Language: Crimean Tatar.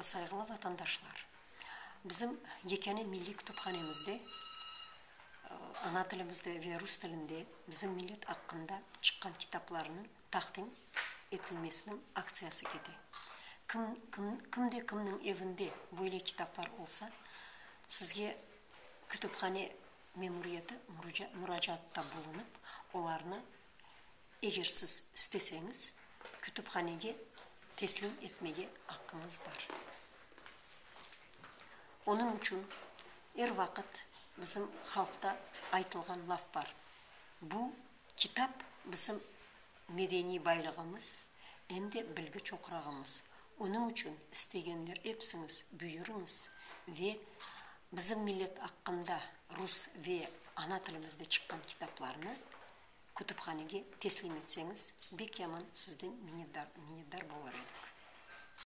Sayğılı vatandaşlar! Bizim yekâne milliy kütüphanemizde ana tilimizde ve rus tilinde bizim millet aqqında çıqqan kitaplarnıñ taqdim etilmesiniñ aktsiyası kete. Kim, kim, kimde kimniñ evinde böyle kitaplar olsa, sizge kütüphane memuriyeti muracaatta bulunıp, olarnı, eger siz isteseñiz, kütüphanege teslim etmege aqqıñız bar. Onıñ içün er vaqıt bizim halqta aytılğan laf bar, Bu kitap bizim medeniy baylığımız, em de bilgi çoqrağımız. Onıñ içün istegenler epsiñiz buyurıñız ve bizim millet aqqında rus ve ana tilimizde çıqqan kitaplarnı kütüphanege teslim etseñiz, bek yaman sizden minnetdar bolır edik.